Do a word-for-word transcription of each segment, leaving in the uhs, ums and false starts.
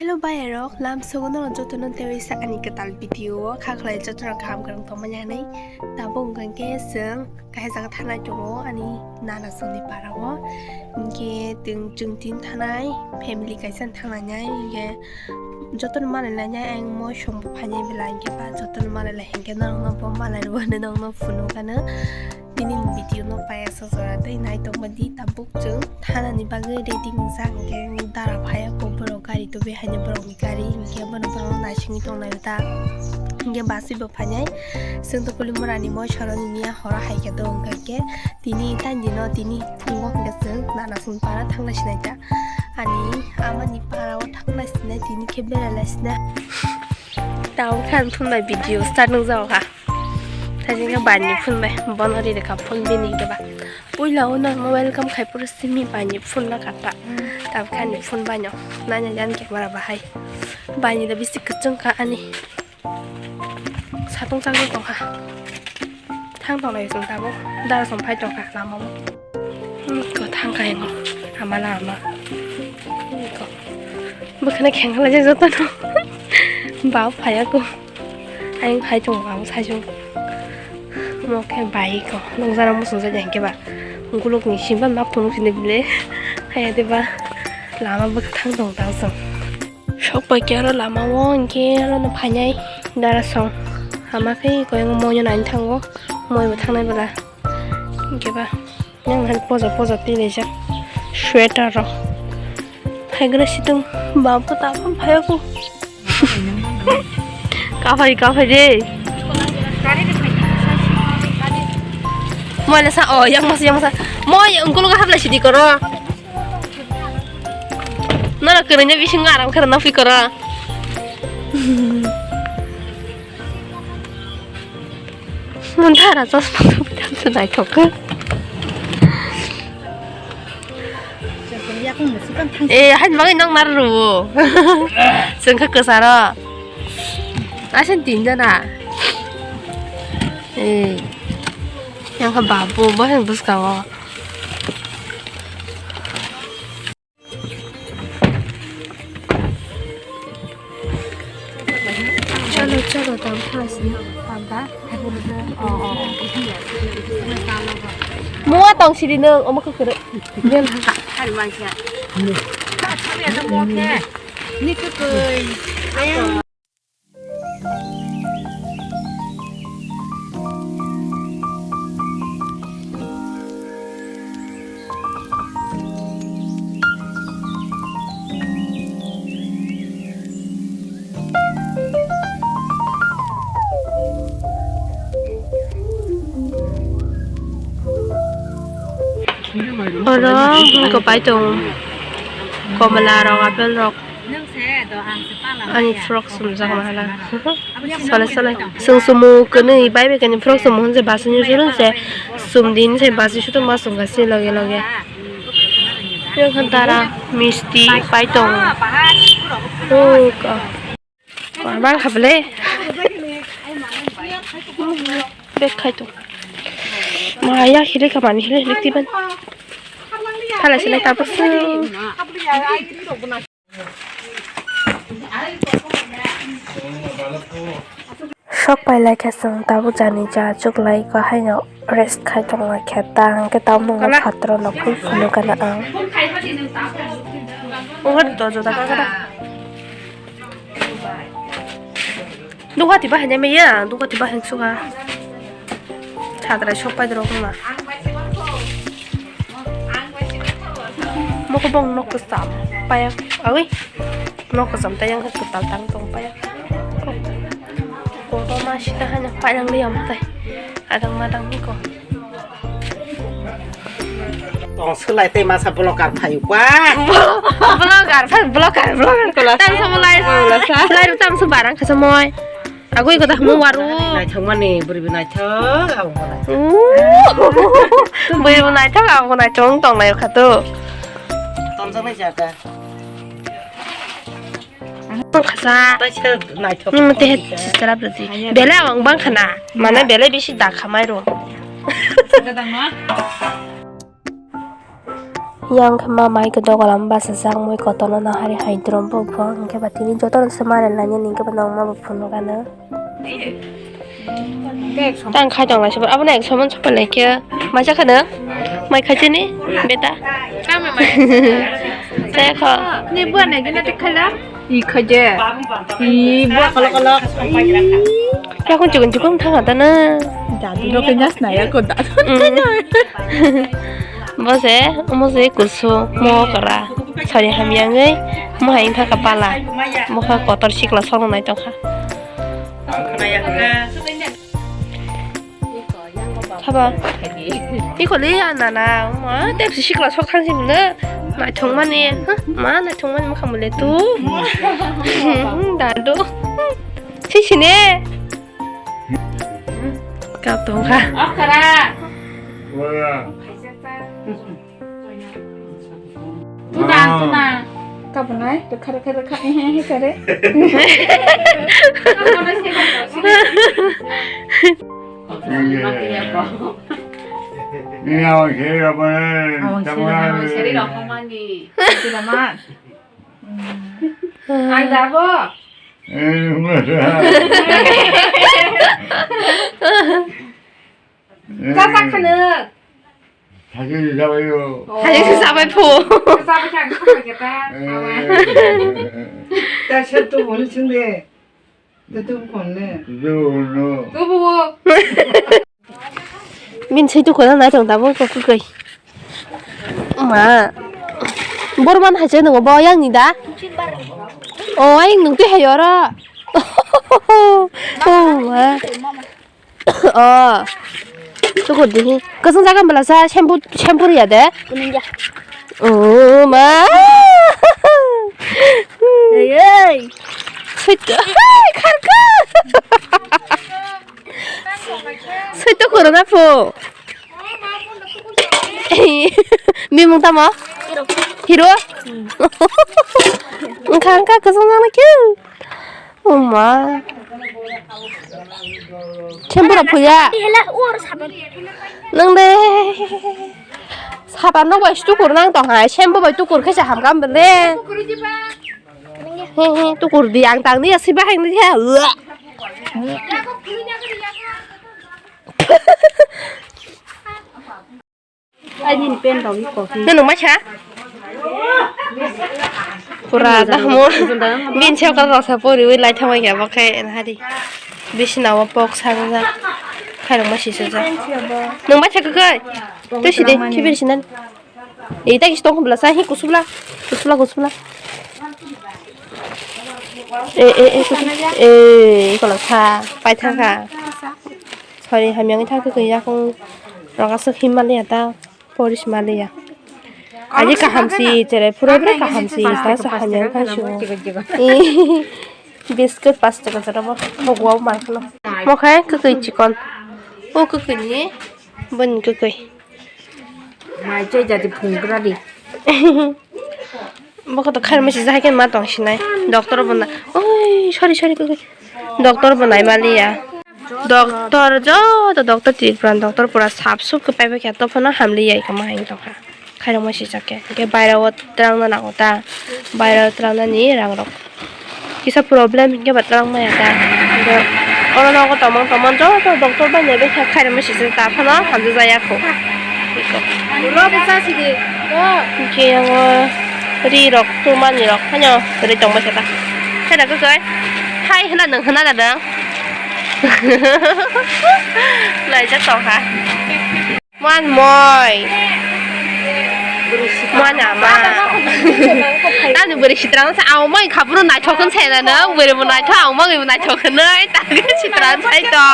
Hello bayarok, lam sogo norok jotono tei sa ani kwtal video o kha khlai jotono kaham kwrwng tongmani hinwi. Tabuk hwnkhe chwng kaisa jaga thanai tongo ani nana songni para o. Hinkhe chwng, chwng tin thanai family kaisa thanglainai hinkhe jotono malai lainai ang moi songbo phainai belai hinkhe ba jotono malai lai hinkhe norokno bo malai rw hinwi norokno phunukgano. Tini video no paiya sojora tei nai tongma di tabuk chwng thanani bagwi ready wngjak hinkhe dara phaiya kok borok gari tubui haino borokni gari hinkhe bono borok naisingwi tongnai ta hinkhe bus bai bo phainai chwng to Kulimorani moi soroni miya horo hai khe do wngkha khe tini tandino tini phungo hinkhe chwng nana songni para thanglai sinai ta ani amani para o thanglai sinai tini khe berai lai sinai. Tamo khe ang phunbai video start nung jao kha. Thajin khe bani phunbai, bono ri rwkha phone bini khe ba. Puila o nang welcome khai pura simi bani phunna kata. Tamo khe ani phunbai no. Nanya jan camera bahai. Bani da bisi kwchwng kha ani. Satung changwi tong kha. Thang tongnai chwng tabuk. Dara song phai tong kha lama o. Hmm, ko thang kha yango. Ama lama. Hmm, ko. Bwkhana khengkha lai jotono. Ba phaya ko. Ayang phai tongo ang sai jong. Mo khe bai ko. Nung jana mo sung jani hingke ba. Guluk ni simba ma phunuk sini bile. Haya de ba. Lama bwkha thang tong tang song. Sok pai khe aro lama o hingke aro no phainai dara song. Hama khe koyang moino nani thango. Moi bo thangnai bwla. Hingke ba yang hai poja poja twi laijak sweater rok. Phaigra situng babo tabang phaiyaku. Kaphai kaphai de. Moila sa o yang masa yang masa. Moi ungkulugo hablai sidi koro. Nara kerja bising ngarang kerana phi koro. Nang dara chosma tong tang se naithok khe. Eh, hai bagwi nang nar rwo. Chwng khe kwcharo. Asen tin jana. Eh. Yang khe babu bo yang bwskango. Chalo, chalo, tam thasi, tam da. Mua tong sidi nung, omo khe kwrwi. Ni kwtwi. Ayang. Oro wngkha paitong, komla rok, apple rok. Ani frock sumjak mahala. Sole sole. Sung sumu kwnwi bai bai kani frock sumu hwnse basi ni suru se sum din se basi sutu ma sung gasi loge loge. Yang khan tara misti paitong. Oh ka. Bang kha bele. Bek khai tong. Ma ya hile ka mani hile hile tiban. Thala sele tapos. Sok pai lai khe chwng tabuk jani ja chuk lai kha haino rest khai tong lai khe ta hwnkhe tabuk nokno phatro nokhui phunukgana ang. Oho dojo da kha kha da. Duka tiba hanya meya, duka tiba heng suka. Chadrai sok pai dorok ma. Mokobong nok kwcham paya awi. Nok kwcham ta yang kwtal tang tong paya. Koto ma sita hanya payang liya matai. Adang madang ni ko. Tong swlai tei masa vlogger phayu kwa. Vlogger, phai vlogger, vlogger. Tang sa mulai. Mulai tang sa barang kasa moi. Agui ko dah mu waru. Naithok mani bwrwi bo naithok, abo bo naithok. Bwrwi bo naithok, abo bo naithok, tong nai kha to. Tong sa nai jata. Ang khasa. Taisa naithok. Hmm, te sister abdi. Bele ang bang khana. Mana bele bisi da khamai ro. Gadang ma. Yang khe ma mai khe dogalam bachajak mui kotorno nahari hai drum bo buphang hwnkhe ba tini jotono se ma rwlainani hwnkhe ba nokma bo phunukgano. Tang khai tong lai se abono ek somon sopai lai khe mai cha khano mai khai chini beta. Chaya kho. Ni buan nai gina tik khala. I khaje. I bua kala kala. Yakon chikon chikon thang ta na. Dadu no kanya snaya ko dadu. Bo se, omo se kusu mo kara. Sari hamyangwi mo hai thaka pala. Mo kha kotor sikla song nai tongkha. Haba. Iko le ya nana, ma tepsi sikla sok thang sing le. Naithok mani, ha? Ma naithok mani mokha mole tu. Dadu. Sisine. Kap tongkha. Okra. Tuna, tuna. Kabunai, rekha, rekha, rekha, eh, eh, eh, kare. Ini awak seri apa ni? Awak seri, awak seri rokok mani. Seri lama. Ang dabo. Eh, masa. Kasa khana. Thajin jabai o. Thajin se jabai pho. Jabai kha ang kha kha ta. Eh. Ta sir tu bol sing de. Tu tu kon ne. Tu no. Tu bo. Min sei tu ko na tong ta bo ko ku kai. Ma. Borman hai se no bo yang ni da. O ai nung tu hai ora. Oh ma. Oh. Tukur dihi. Kasang jaga bela sa shampoo, shampoo ya de. Kuning ya. Oh ma. Hey, hey. Sweet. Hey, kharka. Sweet to corona po. Bimung tamo? Hero. Hero? Hmm. Engka, engka, kasang jaga na kyu. Oma. Shampoo rok phuya. Hela or sabar. Nang de. Sabar no bai stu kur nang tong hai. Shampoo bai tu kur khe sa ham kam bele. He he tu kur di ang tang ni asi ba hang ni he. Ani pen rok ni kopi. Nung ma kha? Pura da mo. Bin se ka rok sa pori wi lai thang ya bo khe en hari. Bisina o pok sa ja. Khairok ma si sa ja. Nung ma kha kai? Tu si de, ki bin sinan. Ei ta ki stong bla sa hi kusubla. Kusubla kusubla. E e e kusubla. E ko la sa. Pai thang kha. Sorry, hamyang thang khe yakung rok aswk himma liya ta, poris ma liya. Aji kaham si, chere phuru bre kaham si, ta sa hamyang thang si. Biscuit pas taka jora bo, bo guwa mar khno. Mo khai kwkwi chikon. O kwkwi ni, boni kwkwi. Mai choi jadi phung gra di. Bokho to khairma si jahai khe ma tong sinai. Doctor bo na. Oi, sorry, sorry, koi, koi. Doctor bo nai maliya. Doctor joto doctor Tripura, doctor pura sap sup khe pai bai khe to phano hamliya khe ma hang tongkha. Khairma si chake. Ke baira o twlang na nango ta. Baira o twlang na ni rang rok. Kisa problem hinkhe ba twlang maya ta. Hinkhe oro nogo tongmang tongmang joto doctor bai nai bai kha khairokma sijak ta phano hamjak jaya kho. Ulo bwsa sidi. Hinkhe yango ri rok turmani rok haino ri tongbai kha ta. Khaina kwkwi hai hwna nwng hwna da nwng. Laijak tongkha. Muan moi. Muan ama. Tani bwrwi sitrang sa au moi khaburu naithok hwn saina no bwrwi bo naithok au moi bo naithok hwnwi tangwi sitrang sai to.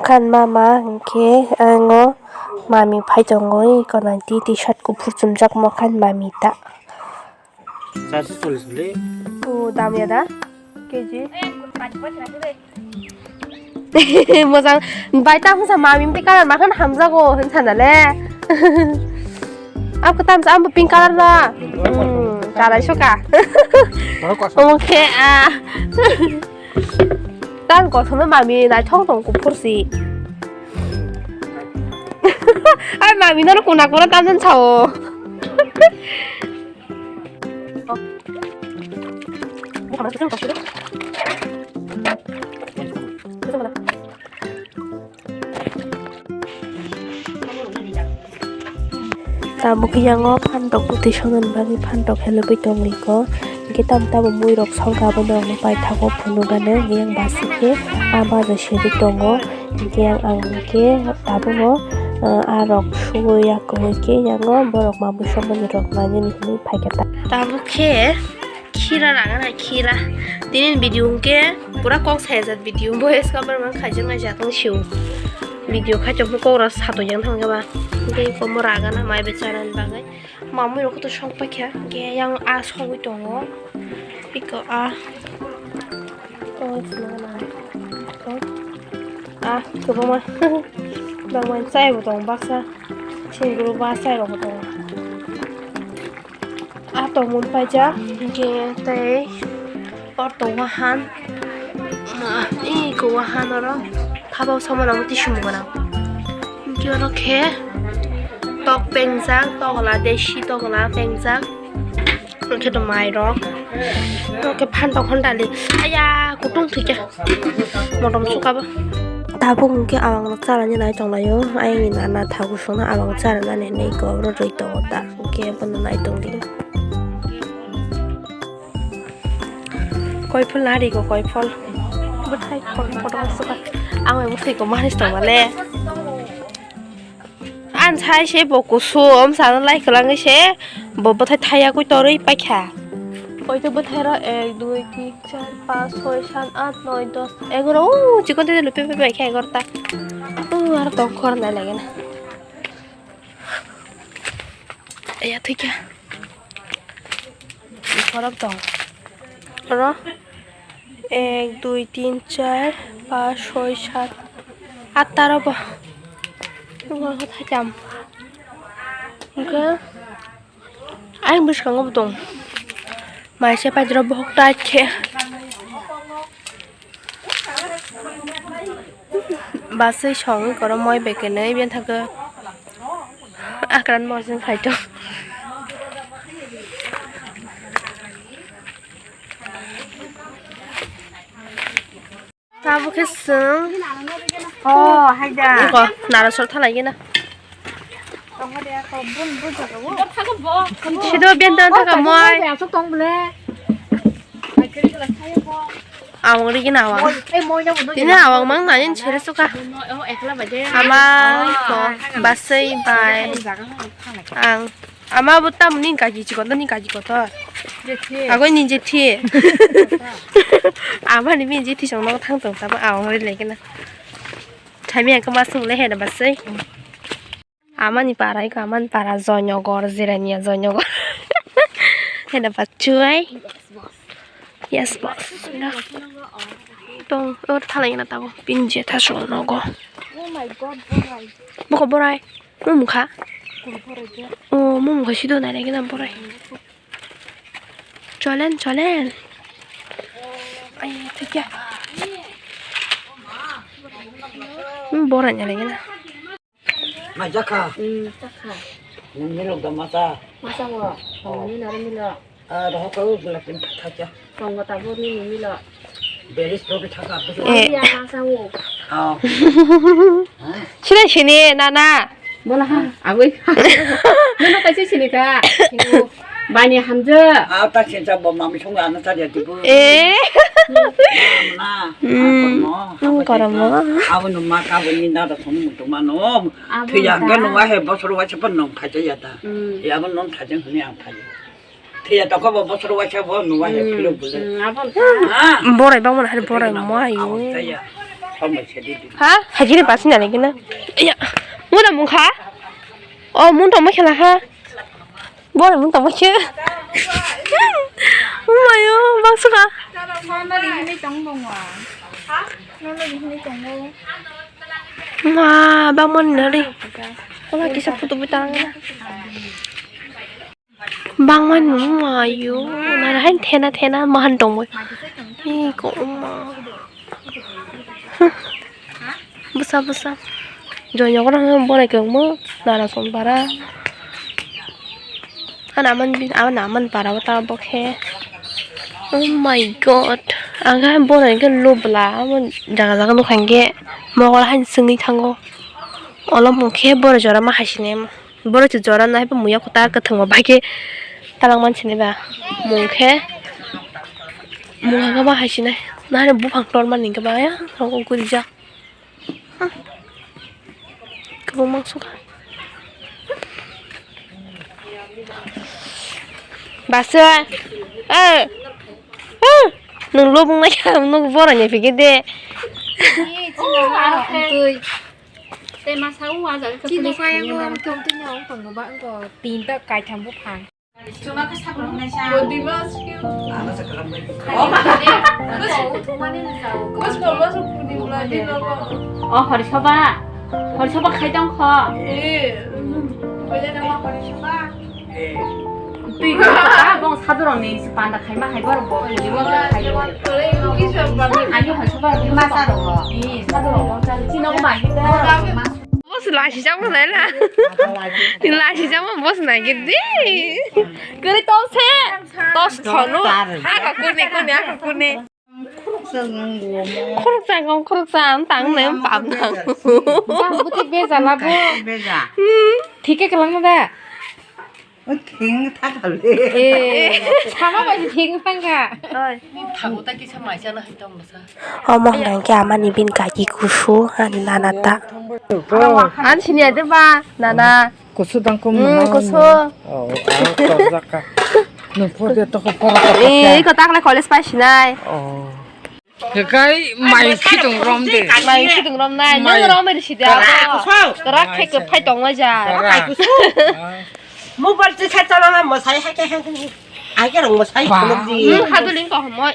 Kan mama hwnkhe ango mami phai tongo iko naidi t-shirt kuphur chumjak mo kan mami ta. Charso chollis le. O dam ya da? K G. Mojang bai ta hwnsa mami mte color ma khon hamjago hwnsa na le. Ako tam sa ambo pink color na. Hmm, kalai soka. Omo khe a. Tan kothoma mami naithok tong kuphur si. Ai mami, nono kuna kuna tamjani sao. Tabuk yango phantok bwtwi sonani bagwi phantok helogwi tongwi kho. Hwnkhe tamo tamo muirok songkha, abono ang paithago phunukgano, hwnkhe yang basi khe ah baja sedi tongo. Hwnkhe ang, ang hwnkhe tabukno, ah, ah rok suwi ya kwrwi khe yango borok mamwi somani rok nainani hinwi phaikha ta. Tabuk khe khira ragana khira. Tini video hwnkhe pura kok sayajak video. Voice cover man khaijak naijak wng sio. Video khaito kok rok sato yang thangkhe ba. Tei komo ragana mai bechara ni bagwi. Mamwi rok to sok paikha. Hwnkhe yang a sogwi tongo. Iko a. Oi, sinana. Iko. Ah, kwbangma. Bangma chai bo tongo baksa. Singkuru ba chai rok bo tongo. Ah, tongmani paijak, hwnkhe tei o tongo han. Ma, iko o han oro. Phabao samano amo tisum gwnang. Hwnkhe oro khe tok pengjak, tokla desi tokla pengjak. Hwnkhe to mairok. Hwnkhe phantok hwn dali. Aya, kutung thwikhe. Motom sukabo. Tabuk hwnkhe awang rok chalani nai tonglaio. Ayangni nana thago songno awang chalanani hinwi kobro rwi tongo ta. Hwnkhe bono nai tongdi. Koiphol nari go koiphol. Bwthai kotor kotor suka. Ang bai bwthai ko manis tongmale. Ang sai se bo kusum sana lai kwlangwi se bo bwthai thaya kwi torwi paikha. Koito bwthai ro ek, dui, tin, char, panch, soi, sat, aat, noi, dos, egaro. O chikon tei lupe pe paikha egarota. O aro tong khor nai lagena. Aya thikya. Khorok tong. Oro. Ek, dui, tin, char, panch, soi, sat, atta robo. Thaitam. Hwnkhe ayang bwskango bo tong. Maise paidoro bohok tai khe. Basui songwi koro moi bai kwnwi bini thangkhe akran mojang khaito. Tabuk khe chwng. Oh, haida. Iko, narasol thalai gena. Sido benta thaka moi. Awang ri gena awang. Tini awang mang nai sere suka. Ama ko basai bai. Ang. Ama bo tamni kaki chikon ni kaki kotor. Agoi ni jethi. Ama ni mi jethi song no thang tong tabo awang ri leke na. Thami ang kama sung le hena basai. Ama ni para iko ama ni para Joynagar, Jirania Joynagar. Hena bachai. Yes boss. Tong or thalai na tabo pinje thaso nogo. Boko borai. Mumkha. Oh, mumkha sido nai lagi na borai. Cholen, cholen. Ai, thikya. Hmm, borai nai lagi na. Mai jakha. Hmm, jakha. Nini lok da masa. Masa wo. Oh. Nini naro milo. Ah, rohok kau gula pin thakya. Tongo tabuk nini milo. Beris rogi thaka. Eh. Iya, masa wo. Oh. Sini sini nana. Bola ha, aboi. Nana kasi sini ka. Bani hamja. Ah, ta sincha bo mami song ana ta dia tibu. Eh. Na. Hmm. Koromo. Abo no ma ka bo ni na da song mutu mano. Thwi yang ga nung wahe bosor waisa phan nung phaijak ya ta. Hmm. Ya bo nung thaijak hwnwi ang phaijak. Thwi ya tokha bo bosor waisa bo nung wahe philo bole. Hmm, abo. Ha? Borai bang mana hari borai mo ayo. Abo ta ya. Somai se di di. Ha? Hajiri pasi na lagi na. Ya. Muna mungkha. Oh, mun tong ma khela ha. Borai mun tong ma khe. Mayo bang suka. Ma, bangmani nari. Ola kisa photo bo tang. Bangmani mayo. Nara hain thena thena mahan tongmoi. Iko ma. Bwsa bwsa. Joynagar hwnba borai kwbangma Narasongpara. Ano amani, ano amani para o ta bo khe. Oh my God. Ang khe borai khe lobla. Amo jaga jaga nukha hinkhe mokol haino chwngwi thango. Olo mung khe borai jora ma hai sinai. Borai se jora nai bo muya kuta kwthwng bo bai khe talangma sinai ba. Mung khe mung khe ma hai sinai. Nahare buphang tormani hinkhe ba ya rogo gurijak. Kwbangma sukha. Basa. Eh. Eh. Nwng lobong nai kha, nwng borok ni phi khe de. Tei masa o wajar khe police thangwi mano. Tinta kaitham buphang. Oh, horisoba, horisoba khai tong kho. Twi kha, bong sadurok ni panda khaima hai borok bo, bo khai. Ani horisoba masa rok. Ni sadurok bo chal, chino ma. Boss lasi jabo nai la. Ni lasi jabo boss nai gidi. Kiri tol se. Tos thonu. Aka kuni kuni aka kuni. Khuruk jang khuruk jang tang nem pam nang. Bang buti beja labo. Beja. Hmm. Thike kelang da. Thing thakal de. Eh, sama bai thing thangka. Oi. Thago ta kisa maisa na hitam masa. Omo hwnka hinkhe amani bini kaki kusu ani nana ta. An sini ade ba nana. Kusu dangkum. Hmm, kusu. Oh, ah, torjaka. Nung photo toko photo. Eh, ko takle college pai sinai. Oh. Hekai mai khitung rom de. Mai khitung rom nai. Nang rom de sidi abo. Krak khe kwphai tong ma ja. Mobile se khe chalana mosai hai khe hai khe. Ai khe rong mosai khuluk di. Hmm, haduling ko homoi.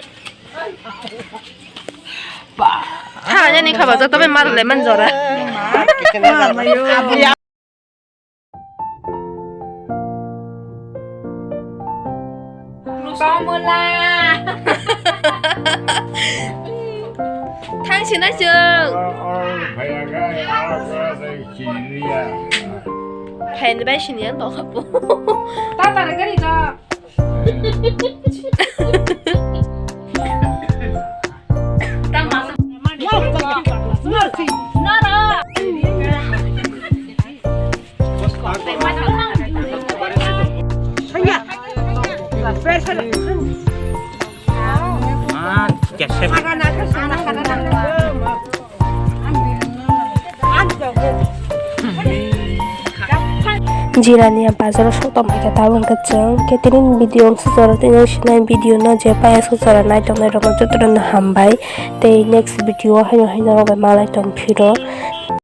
Ba. Tha jani khaba joto be mar le man jora. Komla. Thang sina chwng. Phaini bai sini ang tong khapo. Ta ta gari ta. Jirania bazaro sok tongmai khe tabuk hwnkhe chwng catering video wngsa jora tei sinai video no je paya sok jora nai tongnai rok joto no hambai tei next video o haino haino rok bai malai tong phiro.